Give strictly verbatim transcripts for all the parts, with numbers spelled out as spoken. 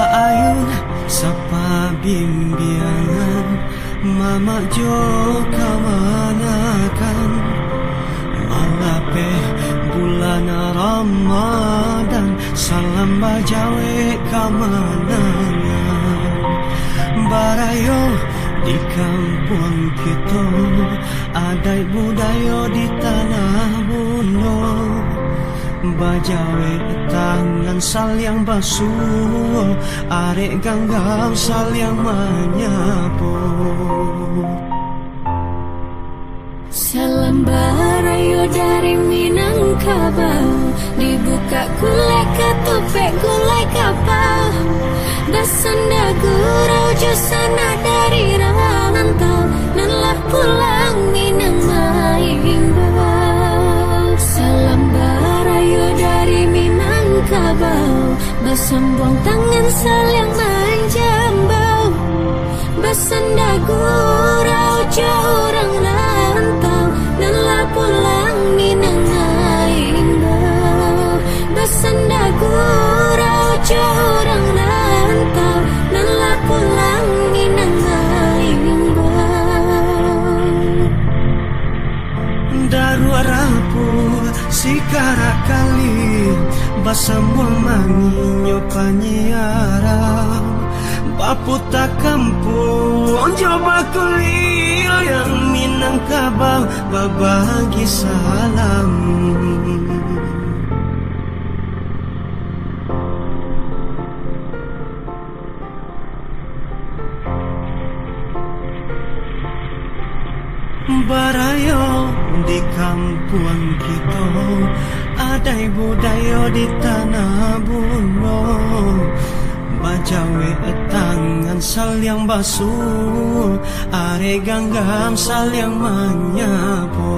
Ayun sapa bimbiangan, mamak jo kamanakan. Malapeh bulan Ramadan, salam bajawek kamanangan. Barayo di kampuang kito, adaik budayo di tanah bundo. Bajawek tangan saliang basuo, arek ganggam saliang manyapo. Salam barayo dari Minangkabau, dibukak gulai katupek gulai kapau. Basanda gurau jo sanak dari rantau, nan lah pulang Minang maimbau. Salam barayo dari Minangkabau, basambuang tangan saliang manjambau. Basanda gurau jo urang rantau, nan lah pulang Minang maimbau. Basanda gurau jo urang rantau, nan lah pulang Minang maimbau. Daruak rapuak sikarak kali, basambuang manginyo panyiaran. Baputa kampuang jo bakuliliang, Minangkabau babagi salam. Barayo di kampuang kito, adaik budayo di tanah bundo. Bajawek tangan saliang basuo, arek ganggam saliang manyapo.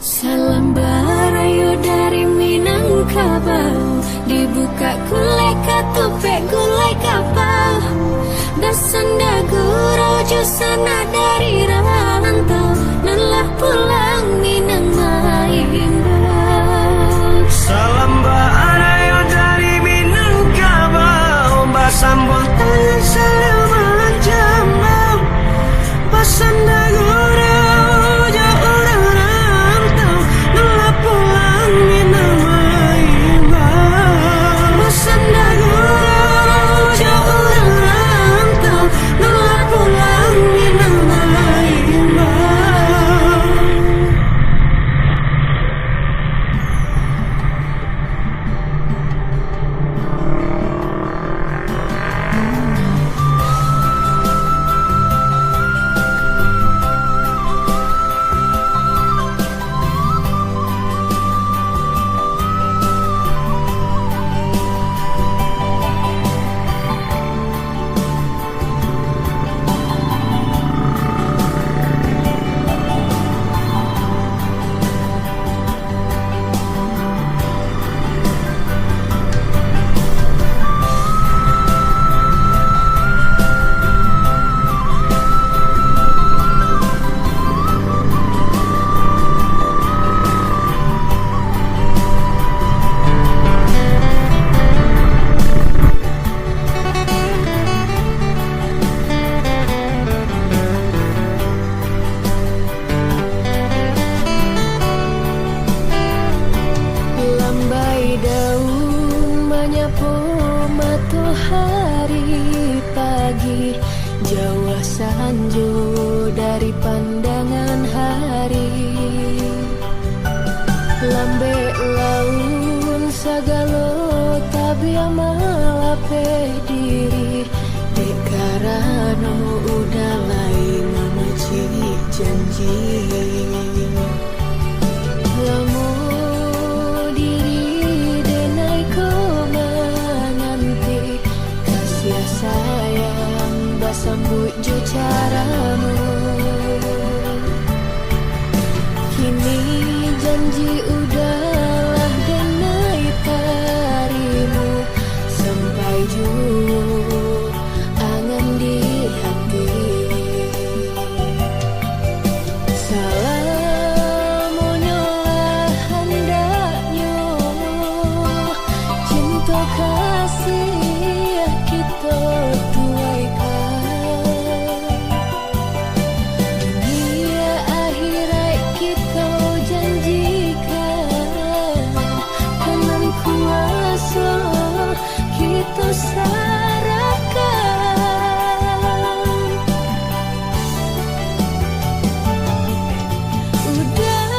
Salam barayo dari Minangkabau, dibukak gulai katupek gulai kapau. Basanda gurau jo sanak dari rantau, nan lah pulang Minang maimbau. Salam barayo dari Minangkabau, basambuang tangan saliang manjambau. Basanda gurau jo urang rantau, nan lah pulang Minang maimbau. Basanda gurau jo urang rantau, nan lah pulang Minang maimbau. Lambai daun manyapo matohari pagi, jauah sanjo dari pandangan hari. Lambek laun sagalo tabiah malapeh diri, dek karano udah lai mamacik janji. Lamo diri denai ko mananti, kasiah sayang basambuik jo caramu. Kini janji udahlah denai tarimu, sampai juo angan di hati. Salamonyo lah handaknyo, cinto Kito tuaikan, dunia akhirat kito janjikan, tangan kuaso kito sarahkan. Udah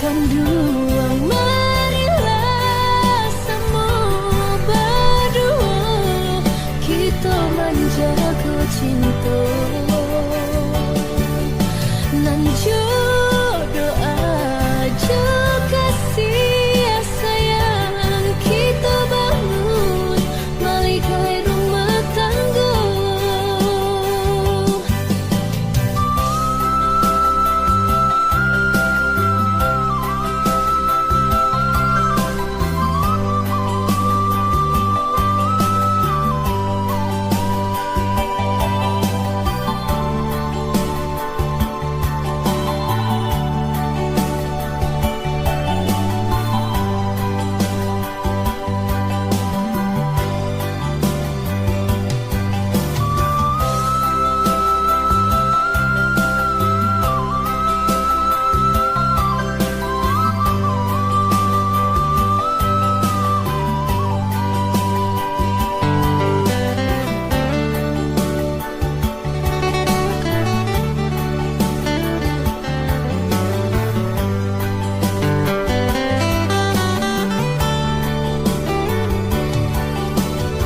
Kanduang, marilah samo baduo, kito manjago cinto. Nan jo doa jo kasih sayang, kito bangun baliak ai rumah tanggo.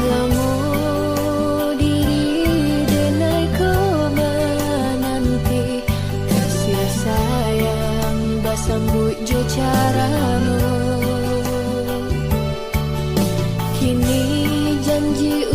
Lamo diri denai ko mananti, kasih sayang basambuik jo carano. Kini janji